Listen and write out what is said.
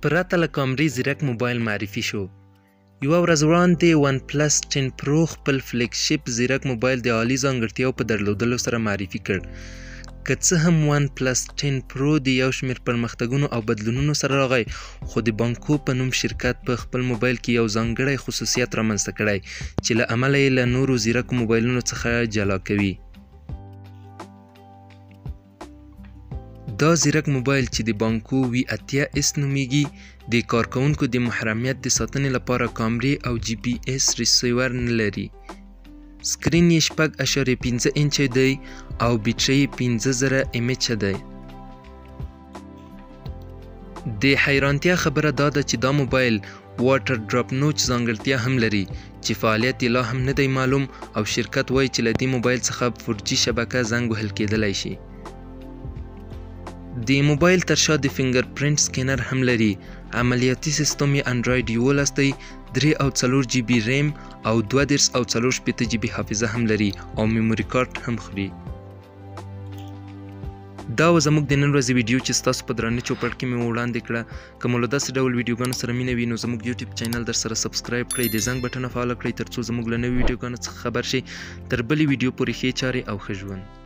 پرته له کامرې ځیرک موبایل معرفي شو. یوه ورځ وړاندې OnePlus 10 Pro خپل فلیګشپ ځیرک موبایل د عالي ځانګړتیاو په درلودلو سره معرفي کړ. که څه هم OnePlus 10 Pro د یو شمېر پرمختګونو او بدلونونو سره راغی، خو د بانکو په نوم شرکت په خپل موبایل کې یو ځانګړی خصوصیت رامنځته کړی چې له امله یې له نورو ځیرکو موبایلونو څخه جلا کوي. دا ځیرک موبایل چې د بانکو وي 80 اس نومیږي، د کارکوونکو د محرمیت د ساتنې لپاره کامرې او جي پي اس ریسیور نه لري. سکرین یې 6.5 انچه دی او بیټرۍ یې 5000 ایم ایچ دی. د حیرانتیا خبره دا ده چې دا موبایل واټر ډراپ نوچ ځانګړتیا هم لري چې فعالیت یې لا هم نه دی معلوم او شرکت وایي چې له دې موبایل څخه 4G شبکه زنګ وهل کېدلی شي. د موبایل تر شا د فینګر پرنټ سکینر هم لري. عملیاتي سیستم یې انډراید 11 دی، 3 او 4 جی بي ریم او 32 او 64 جی بي حافظه هم لري او میموري کارت هم خوري. دا و زموږ د نن ورځې ویډیو چې ستاسو په درانه چوپړ کې مې وړاندې کړه. که مو له داسې ډول ویډیوګانو سره مینه وي نو زموږ یوټیوب چینل در سره subscribe کړئ، د زنګ بټنه فعاله کړئ ترڅو زموږ له نویو ویډیوګانو څخه خبر شئ. تر بلې ویډیو پورې ښې چارې او ښه ژوند.